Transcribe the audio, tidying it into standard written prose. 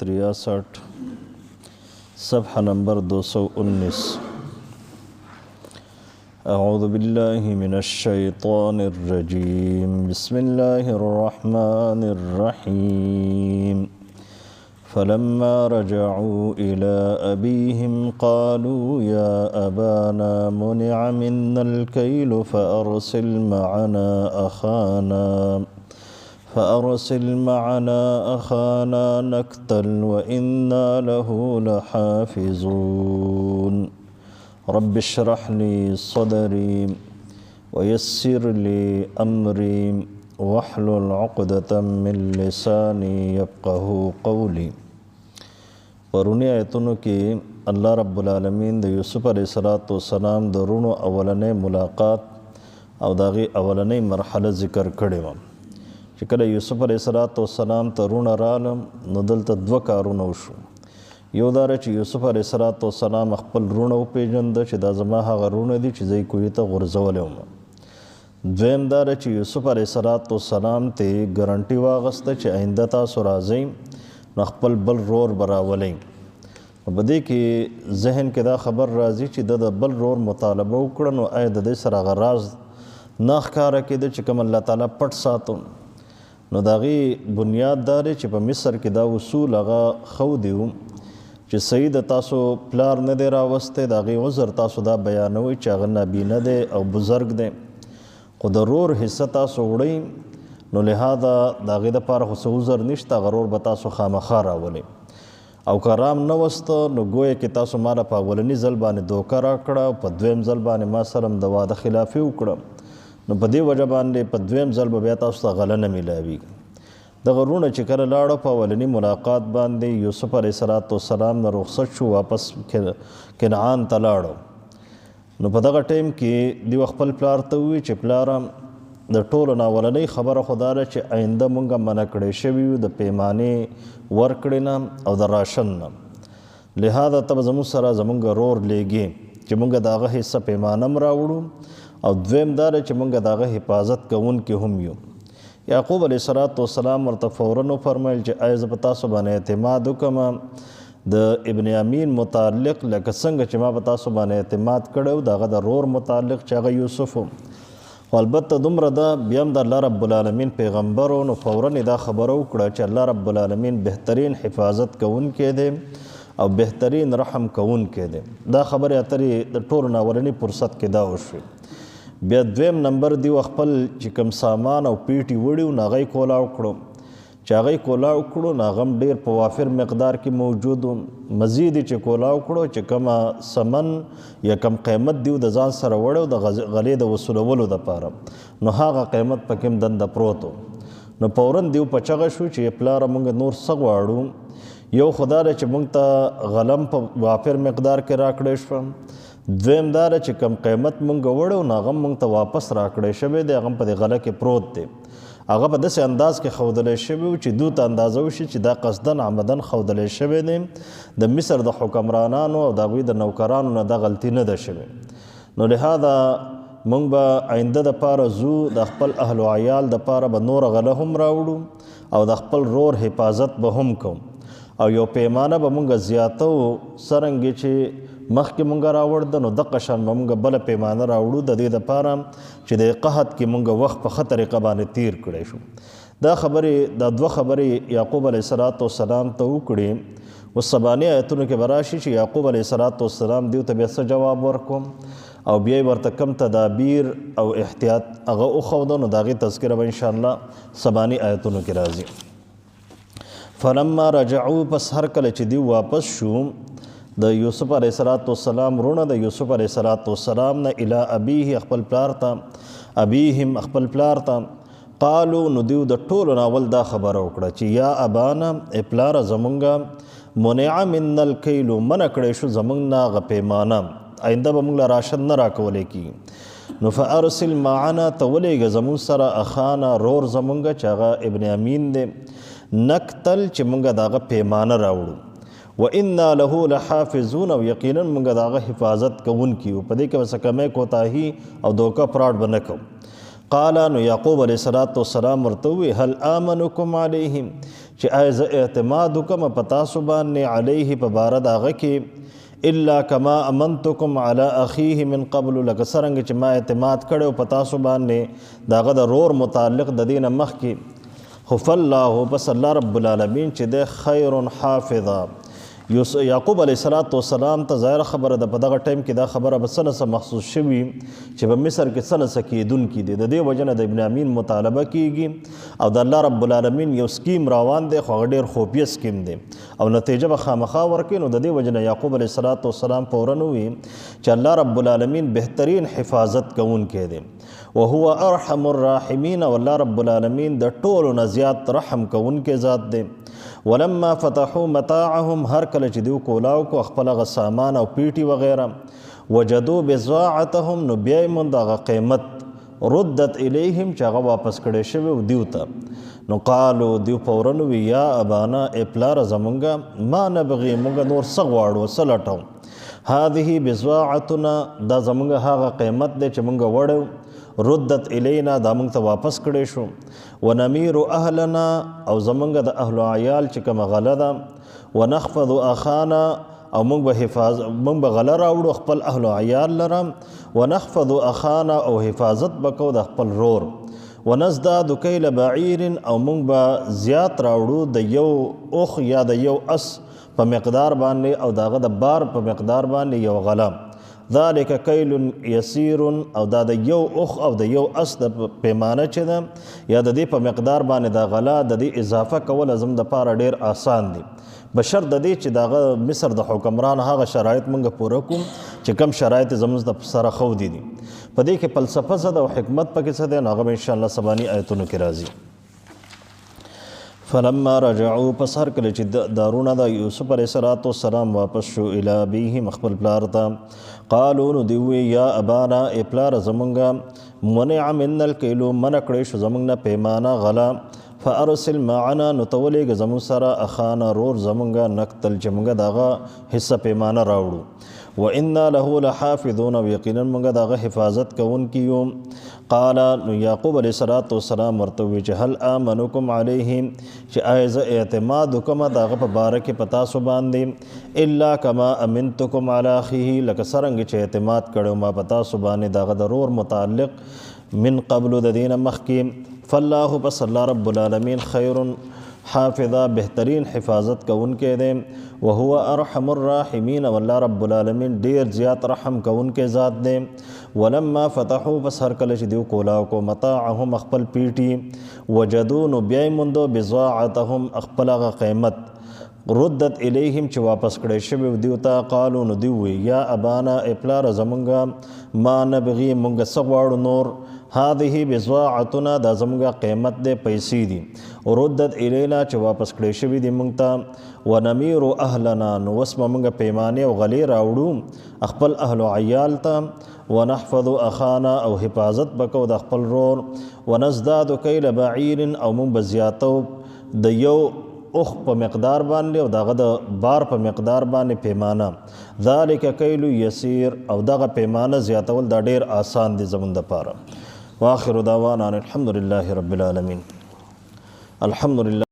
63, صفحہ نمبر 219۔ اعوذ باللہ من الشیطان الرجیم، بسم اللہ الرحمن الرحیم۔ فلما رجعوا إلى أبيهم قالوا يا أبانا منع منا الكيل فأرسل معنا أخانا نكتل وإنا له لحافظون۔ رب اشرح لي صدري ويسر لي أمري واحلل عقدة من لساني يفقهوا قولي۔ پرونی آیتونو کې الله رب العالمین د یوسف علیه السلام د وروڼو اولنۍ ملاقات او د هغې اولنۍ مرحله ذکر کړې وه، چې کله یوسف علیه السلام ته وروڼه رالم نو دلته دوه کارونه وشو. یو دا چې یوسف علیه السلام خپل وروڼه وپېژنده چې دا زما هغه وروڼه دي چې زه یې کوهي ته غورځولی وم. دویم دا چې یوسف علیه السلام ته یې ګرنټي واغسته چې آینده تاسو راځئ نو خپل بل رور به راولئ. په دې کې ذهن کې دا خبر راځي چې ده د بل رور مطالبه وکړه، نو آیا د دې سره هغه راز نه ښکاره کېده چې کوم الله تعالی پټ ساتو؟ نو د هغې بنیاد دا دی چې په مصر کې دا اصول هغه ښه دی چې صحیح د تاسو پلار نه دی راوستی، د هغې عذر تاسو دا بیانوئ چې هغه نابینه دی او بزرګ دی، خو د رور حصه تاسو وړئ، نو لهذا د هغې دپاره خو څه عذر نشته، هغه رور به تاسو خامخا راولئ. او که رام نه وسته نو ګویا کې تاسو ماله په اولني ځل باندې دوکه راکړه او په دویم ځل باندې ما سره هم د واده خلافي وکړه، نو په دې وجه باندې په دویم ځل به بیا تاسو ته غله نه میلاویږي. دغه وروڼه چې کله لاړه په اولني ملاقات باندې یوسف علیه السلام نه رخصت شو، واپس کنعان ته لاړو. نو په دغه ټایم کې دیو خپل پلار ته وویل چې پلاره د ټولو نه اولنۍ خبره خو دا ده چې آینده مونږ منع کړی شوي یو د پیمانې ورکړې نه او د راشن نه، لهذا ته به زموږ سره زموږ رور لیږې چې مونږ د هغه حصه پیمانه هم راوړو، او دویم دا ده چې مونږ د هغه حفاظت کوونکي هم یو. یعقوب علیه السلام ورته فوراً وفرمایل چې آیا زه په تاسو باندې اعتماد وکړم د ابن امین متعلق لکه څنګه چې ما په تاسو باندې اعتماد کړی و د هغه د رور متعلق چې هغه یوسف و؟ خو البته دومره ده بیا هم د الله رب العالمین پیغمبر و، نو فوراً یې دا خبره وکړه چې الله رب العالمین بهترین حفاظت کوونکی دی او بهترین رحم کوونکی دی. دا خبرې اترې د ټولو نه اولني فرصت کې دا وشوې. بیا دویم نمبر دیو خپل چې کوم سامان او پیټي وړي و نو هغه یې کولاو کړو، چې هغه یې کولاو کړو نو هغه هم ډېر په وافر مقدار کې موجود و. مزید یې چې کولاو کړو چې کومه ثمن یا کوم قیمت دیو د ځان سره وړی و د غلې د وصولولو دپاره، نو هغه قیمت پکې هم دنده پروت و. نو فوراً دیو په چغه شو چې پلاره موږ نور څه غواړو؟ یو خو دا دی چې موږ ته غلم په وافر مقدار کې راکړی شوه، دویم دا دی چې کوم قیمت موږ وړی و نو هغه هم موږ ته واپس راکړی شوی دی، هغه هم په دې غله کې پروت دی. هغه په داسې انداز کې ښودلی شوی و چې دوی ته اندازه وشي چې دا قصداً عمداً ښودلی شوی دی، د مصر د حکمرانانو او د هغوی د نوکرانو نه دا غلطي نه ده شوې. نو لهذا موږ به آینده دپاره ځو، د خپل اهل و عیال دپاره به نوره غله هم راوړو او د خپل رور حفاظت به هم کوو، او یو پیمانه به موږ زیاتوو څرنګه چې مخکې مونږ راوړده نو دقه شان به مونږ بله پیمانه راوړو د دې دپاره چې د قحط کې مونږ وخت په ښه طریقه باندې تیر کړی شو. دا خبرې، دا دوه خبرې یعقوب علیه السلام ته وکړې. اوس سباني آیتونو کې به راشي چې یعقوب علیه السلام دیو ته بیا څه جواب ورکړو او بیا یې ورته کم تدابیر او احتیاط هغه وښوده، نو د هغې تذکره به انشاءالله سباني آیتونو کې راځي. فلما رجعو، پس هر کله چې دیو واپس شو د یوسف علیه السلام وروڼه د یوسف علیه السلام نه الی ابیه خپل پلار ته، ابیهم خپل پلار ته، قالو، نو دیو د ټولو نه اول دا خبره وکړه چې یا ابانا، ای پلاره زمونږه، منع منا الکیل، منع کړی شو زمونږ نه هغه پیمانه، آینده به مونږ له راشن نه راکولی کېږي. نو فارسل معنا، ته ولېږه زمونږ سره اخانا، رور زمونږه چې هغه ابن امین دی، نکتل، چې مونږ د هغه پیمانه راوړو، وإنا له لحافظون، او یقینا مونږ د هغه حفاظت کوونکي یو، په دې کې به څه کمی کوتاهي او دوکه پراټ به نه کوو. قال، نو یعقوب علیه السلام ورته وویل، هل آمنکم علیهم، چې آیا زه اعتماد وکم په تاسو باندې علیه په باره د هغه کې الا کما امنتکم علی اخیه من قبل، لکه څرنګه چې ما اعتماد کړی په تاسو باندې د هغه د رور متعلق د دې نه مخکې. خو فالله، پس الله رب العالمین چې دی خیر حافظا. یعقوب علیه الصلاة والسلام ته ظاهره خبره ده په دغه ټایم کې دا خبره به څه نه څه محسوس شوي چې په مصر کې څه نه څه کېدونکي دي، د دې وجه نه د ابن امین مطالبه کیږي او د الله رب العالمین یو سکیم روان دی، خو هغه ډېر خفیه سکیم دی او نتیجه به خامخا ورکوي. نو د دې وجه نه یعقوب علیه الصلاة والسلام فوراً وویل چې الله رب العالمین بهترین حفاظت کوونکی دی، وهو ارحم الراحمین، او الله رب العالمین د ټولو نه زیات رحم کوونکی ذات دی. ولما فتحوا متاعهم، هر کله چې دیو کولاو کو خپل هغه سامان او پیټي وغیره، وجدو بضاعتهم، نو بیا یې موند هغه قیمت ردت الیهم چې هغه واپس کړی شوی و دیو ته. نو قالو، دیو فوراً وویل یا ابانا، ای پلاره زمونږه، ما نبغي، مونږ نور څه غواړو، څه لټو، هذه بضاعتنا، دا زمونږ هغه قیمت دی چې مونږ وړو، ردت الینا، دا مونږ ته واپس کړی شو، ونمیر اهلنا، او زمونږ د اهل عیال چې کومه غله ده، ونخفض اخانا، او مونږ به مونږ به غله راوړو خپل اهل عیال لره، ونخفض اخانا، او حفاظت به کوو د خپل رور، ونزداد کیل بعیر، او مونږ به زیات راوړو د یو اوښ یا د یو اس په مقدار باندې او د هغه د بار په مقدار باندې یو غله، ذلک کیل یسیر، او دا د یو اوښ او د یو اس د پیمانه چې ده یا د دې په مقدار باندې دا غله د دې اضافه کول زموږ دپاره ډېر آسان دی، به شرط د دې چې د هغه مصر د حکمران هغه شرایط موږ پوره کړو چې کم شرایط زموږ د سره ښودي دي. په دې کې فلسفه څه ده او حکمت پکې څه دی، نو هغه به انشاءالله سباني آیتونو کې راځي. فلما رجعوا، پس هر کله چې دارونه د یوسف علیه الصلاة والسلام واپس شو الی ابیهم، خپل پلار ته، قالو، نو دوی وویل یا ابانا، ای پلاره زمونږه، منع منا الکیلو، منع کړی شو زمونږ نه پیمانه غله، فارسل معنا، نو ته ولېږه زمونږ سره اخانا، رور زمونږه، نکتل، چې مونږ د هغه حصه پیمانه راوړو، وإنا له لحافظون، او یقینا مونږ د هغه حفاظت کوونکي یو. قال، نو یعقوب علیه الصلاة والسلام ورته وویل چې هل آمنکم علیه، چې آیا زه اعتماد وکړم د هغه په باره کې په تاسو باندې، الا کما امنتکم علی اخیه، لکه څرنګه چې اعتماد کړی ما په تاسو باندې د هغه د رور متعلق، من قبل، د دې نه مخکې، فالله، پس الله رب العالمین خیر حافظا، بهترین حفاظت کوونکی دی، وهو ارحم الراحمین، او الله رب العالمین ډیر زیات رحم کوونکی ذات دی. ولما فتحوا، پس هر کله چې دیو کولاو کو متاعهم، خپل پیټي، وجدو، نو بیا یې موندو بضاعتهم، خپل هغه قیمت، ردت الیهم، چې واپس کړی شوی و دیو ته، قالو، نو دیو وویل یا ابانا، ای پلاره زمونږه، ما نبغي، مونږ څه غواړو نور، هذه بضاعتنا، دا زمونږه قیمت دی، پیسې دي، ردت الینا، چې واپس کړی شوي دي مونږ ته، ونمیر اهلنا، نو اوس به مونږ پیمانې او غلې راوړو خپل اهل و عیال ته، ونحفظ اخانا، او حفاظت به کوو د خپل رور، ونزداد کیل بعیر، او مونږ به زیاتو د یو اوښ په مقدار باندې او د هغه د بار په مقدار باندې پیمانه، ذلک کیل یسیر، او دغه پیمانه زیاتول دا ډېر آسان دی زمونږ دپاره. واخر دعوانا ان الحمد لله رب العالمین. الحمد لله.